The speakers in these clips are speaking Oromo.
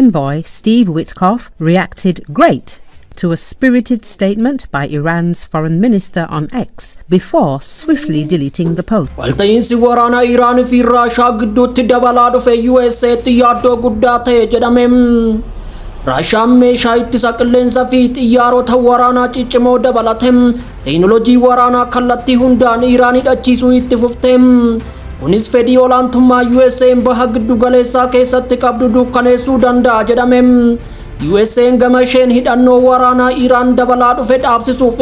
Envoy Steve Witkoff reacted "great" to a spirited statement by Iran's foreign minister on X before swiftly deleting the post. Walta'iinsi waraanaa Iraan fi Raashaa gidduutti dabalaa dhufe USA'tti yaaddoo guddaa ta'e jedhame. Raashaan meeshaa ittisa qilleensaa fi xiyyaarota waraanaa ciccimoo dabalate teekinooloojii waraanaa kallattii hundaan Iraan hidhachiisuu itti fufte. Kunis fedhii olaantummaa USA'n baha giddu galeessaa keessatti qabdu dukkaneessuu danda'a jedhame. USA'n gama isheen hidhannoo waraanaa Iraan dabalaa dhufe dhaabsisuuf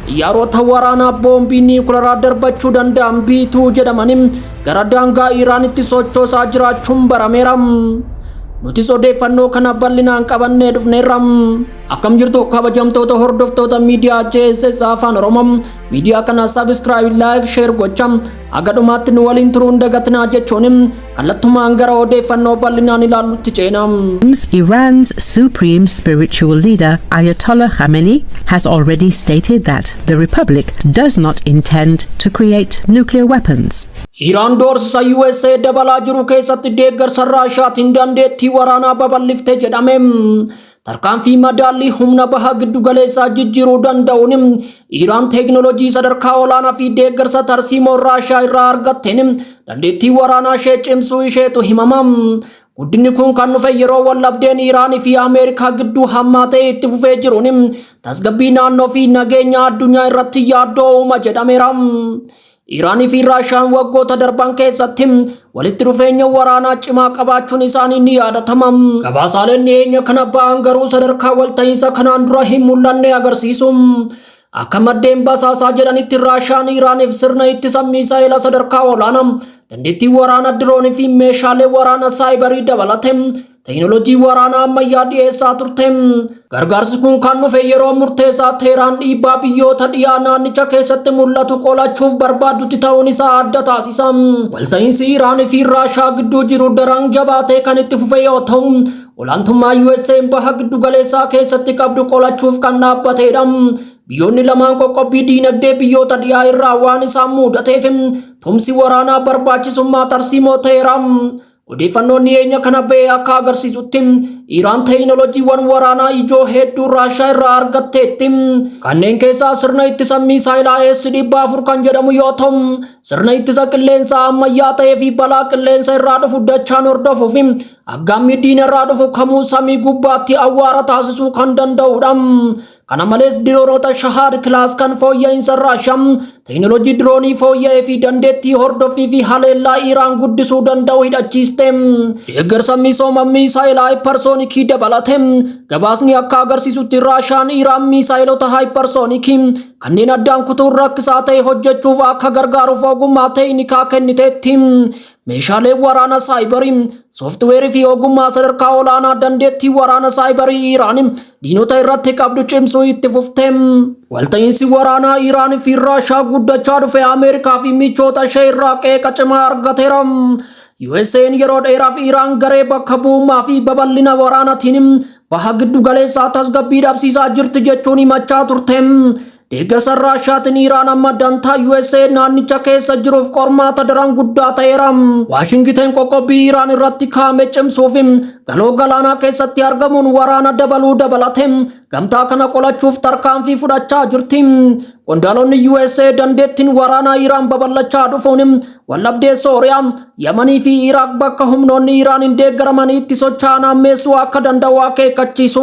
xiyyaarota waraanaa boombii niwukilaraa darbachuu danda'an B-2 jedhamanii gara daangaa Iraanitti sochoosaa jiraachuun barameera. Nutis odeeffannoo kana bal'inaan qabannee dhufneerra. Akkam jirtu, kabajamtoota hordoftoota miidiyaa JSS Afaan Oromoo? Miidiyaa kana subscribe, like, share gocha haga dhumaatti nu waliin turuun dagatinaa jechuun kallattumaan gara odeeffannoo bal'inaan ilaallutti ceena. Iran's supreme spiritual leader Ayatollah Khamenei has already stated that the republic does not intend to create nuclear weapons. Iraan doorsisa USA dabalaa jiru keessatti deeggarsa Raashaatiin dandeettii waraanaa babal'ifte jedhame. Tarkaanfii madaallii humna baha giddu galeessaa jijjiiruu danda'uun Iraan teekinooloojii sadarkaa olaanaa fi deeggarsa tarsiimoo Raashaa irraa argatteen dandeettii waraanaa ishee cimsuu isheetu himama. Guddinni kun kan dhufe yeroo wallabdeen Iraanii fi Ameerikaa gidduu hammaatee itti fufee jiruun tasgabbii naannoo fi nageenya addunyaa irratti yaaddoo uuma jedhameera. Iraanii fi Raashaan waggoota darban keessatti walitti dhufeenya waraanaa cimaa qabaachuun isaanii ni yaadatama. Gabaasaaleen dhiyeenya kana ba'an garuu sadarkaa walta'iinsa kanaan dura hin mul'anne agarsiisu. Akka maddeen basaasaa jedhanitti, Raashaan Iraaniif sirna ittisa miisaa'ila sadarkaa olaanaa, dandeettii waraana diroonii fi meeshaalee waraana saayibarii dabalate teekinooloojii waraanaa ammayyaa dhiyeessaa turte. Gargaarsi kun kan dhufe yeroo murteessaa Teeraan dhiibbaa biyyoota dhiyaa naannicha keessatti mul'atu qolachuuf barbaaddutti ta'uun isaa adda taasisa. Walta'iinsi Iraanii fi Raashaa gidduu jiru daran jabaatee kan itti fufe yoo ta'u, olaantummaa USA'n baha giddu galeessaa keessatti qabdu qolachuuf kan dhaabbatedha. Biyyoonni lamaan qoqqobbii diinagdee biyyoota dhiyaa irraa waan isaan mudateef tumsi waraanaa barbaachisummaa tarsiimoo ta'eera. Odeeffannoon dhiyeenya kana ba'e akka agarsiisutti, Iraan teekinooloojiiwwan waraanaa ijoo hedduu Raashaa irraa argatteetti. Kanneen keessaa sirna ittisa miisaayilaa S-400 kan jedhamu yoo ta'u, sirna ittisa qilleensaa ammayyaa ta'ee fi balaa qilleensa irraa dhufu dachaan hordofuu fi aggaammii diina irraa dhufu kamuu samii gubbaatti awwaara taasisuu kan danda'udha. Kana malees, diroonota Shahed class kan fooyya'insa Raashaa teekinooloojii diroonii fooyya'ee fi dandeettii hordoffii fi haleellaa Iraan guddisuu danda'u hidhachiiste. Deeggarsa misooma miisaayilaa hypersonic dabalate, gabaasni akka agarsiisutti Raashaan Iraan miisaayilota hypersonic kanneen addaan kutuun rakkisaa ta'e hojjechuuf akka gargaaruuf ogummaa teeknikaa kenniteetti. Meeshaalee waraana saayibarii, sooftiweerii fi ogummaa sadarkaa olaanaa dandeettii waraana saayibarii Iraan diinota irratti qabdu cimsuu itti fufte. Walta'iinsi waraanaa Iraan fi Raashaa guddachaa dhufe Ameerikaa fi michoota ishee irraa qeeqa cimaa argateera. USA'n yeroo dheeraaf Iraan garee bakka bu'ummaa fi babal'ina waraanaatiin baha giddu galeessaa tasgabbii dhabsiisaa jirti jechuun himachaa turte. Deeggarsa Raashaatiin Iraan amma dantaa USA naannicha keessa jiruuf qormaata daran guddaa ta'eera. Waashingiten qoqqobbii Iraan irratti kaa'ame cimsuuf galoo galaanaa keessatti argamuun waraana dabaluu dabalate gamtaa kana qolachuuf tarkaanfii fudhachaa jirti. Qondaalonni USA dandeettiin waraanaa Iraan babal'achaa dhufuun wallabdee Sooriyaa, Yamanii fi Iraaq bakka humnoonni Iraan hin deeggaramanii itti socho'an hammeessuu akka danda'u akeekkachiisu.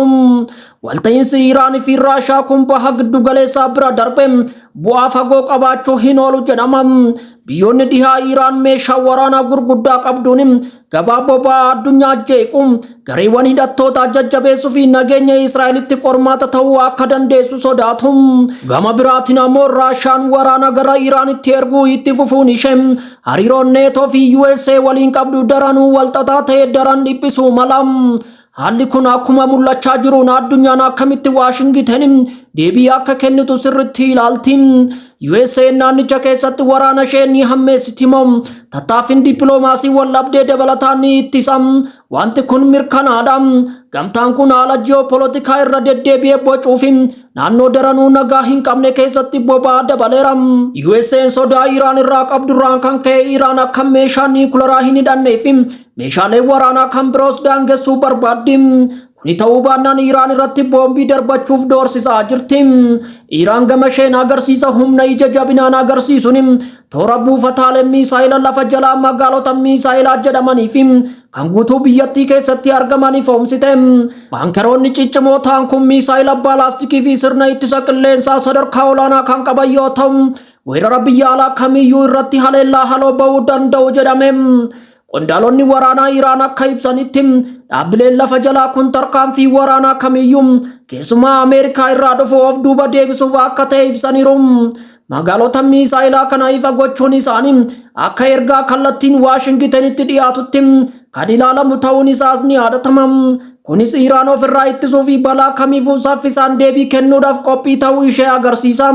Walta'iinsi Iraan fi Raashaa kun baha giddu galeessaa bira darbe bu'aa fagoo qabaachuu hin oolu jedhama. Biyyoonni dhihaa Iraan meeshaa waraanaa gurguddaa qabduun gabaa boba'aa addunyaa jeequ, gareewwan hidhattootaa jajjabeessuu fi nageenya Israa'elitti qormaata ta'uu akka dandeessu sodaatu. Gama biraatiin ammoo Raashaan waraana gara Iraanitti erguu itti fufuun ishee hariiroon Neetoo fi USA waliin qabdu daranuu walxaxaa ta'e daran dhiphisuu mala. Haalli kun akkuma mul'achaa jiruun addunyaan akkamitti Waashingiten deebii akka kennitu sirriitti ilaalti. USA naannicha keessatti waraana ishee ni hammeessiti moo tattaaffiin dippiloomaasii wallabdee dabalataan ni ittisa? Wanti kun mirkanaadha. Gamtaan kun haala ji'opolitikaa irra deddeebi'ee bocuu fi naannoo daranuu nagaa hin qabne keessatti boba'aa dabaleera. USA'n sodaa Iraan irraa qabdurraan kan ka'e Iraan akka meeshaa niikularaa hin hidhannee fi meeshaalee waraanaa kan biroos daangessuu barbaaddi. Kuni ta'uu baannaan Iraan irratti boombii darbachuuf doorsisaa jirti. Iraan gama isheen agarsiisa humna ija jabinaan agarsiisuun toora buufataalee miisaayila lafa jalaa magaalota miisaayilaa jedhamanii fi kan guutuu biyyattii keessatti argaman ifoomsite. Baankeroonni ciccimoo ta'an kun miisaayila baalaastikii fi sirna ittisa qilleensaa sadarkaa olaanaa kan qaban yoo ta'u, weerara biyya alaa kamiyyuu irratti haleellaa haloo ba'uu danda'u jedhame. Qondaalonni waraanaa Iraan akka ibsanitti, dhaabbileen lafa jalaa kun tarkaanfii waraanaa kamiyyuu, keessumaa Ameerikaa irraa dhufu, of duuba deebisuuf akka ta'e ibsaniiru. Magaalota miisaayilaa kana ifa gochuun isaanii akka ergaa kallattiin Waashingitanitti dhiyaatutti kan ilaalamu ta'uun isaas ni yaadatama. Kunis Iraan ofirraa ittisuu fi balaa kamiifuu saffisaan deebii kennuudhaaf qophii ta'uu ishee agarsiisa.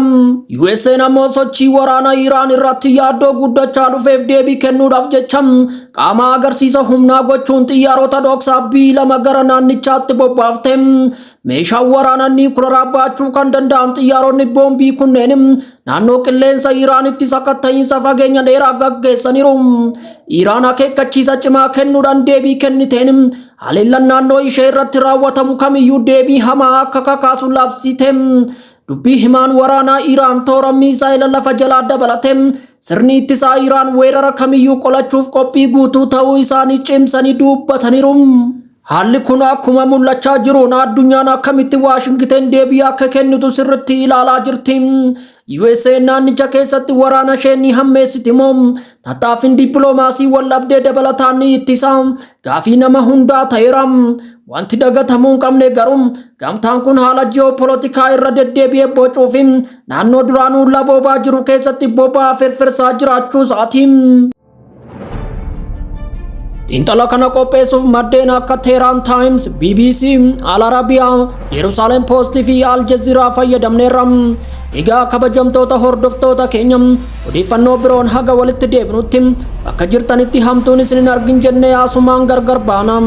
USA'n ammoo sochii waraanaa Iraan irratti yaaddoo guddachaa dhufeef deebii kennuudhaaf jecha qaama agarsiisa humnaa gochuun xiyyaarota dhoksaa B2 gara naannichaatti bobbaafte. Meeshaan waraanaa niikularaa baachuu kan danda'an xiyyaaronni boombii kunneen naannoo qilleensa Iraanitti sakatta'iinsa fageenya dheeraa gaggeessaniiru. Iraan akeekkachiisa cimaa kennuudhaan deebii kenniteen haleellaan naannoo ishee irratti raawwatamu kamiyyuu deebii hamaa akka kakaasu labsite. Dubbii himaan waraanaa Iraan toora miisaayila lafa jalaa dabalate sirni ittisaa Iraan weerara kamiyyuu qolachuuf qophii guutuu ta'uu isaanii cimsanii dubbataniiru. Haalli kun akkuma mul'achaa jiruun addunyaan akkamitti Waashingiten deebii akka kennitu sirriitti ilaalaa jirti. USA naannicha keessatti waraana ishee ni hammeessiti moo tattaaffiin dippiloomaasii waldhabdee dabalataan ni ittisa? Gaafii nama hundaa ta'eera. Wanti dagatamuu hin qabne garuu gamtaan kun haala ji'opolitikaa irra deddeebi'ee bocuu fi naannoo duraanuu laboobaa jiru keessatti boba'aa firfirsaa jiraachuu isaati. Xiinxala kana qopheessuuf maddeen akka Tehran Times, BBC, Al Arabiyaa, Jerusalem Post fi Al Jazeera fayyadamneerra. Egaa kabajamtoota hordoftoota keenya, odeeffannoo biroon haga walitti deebinutti bakka jirtanitti hamtuun isin hin argin jennee asumaan gargar baana.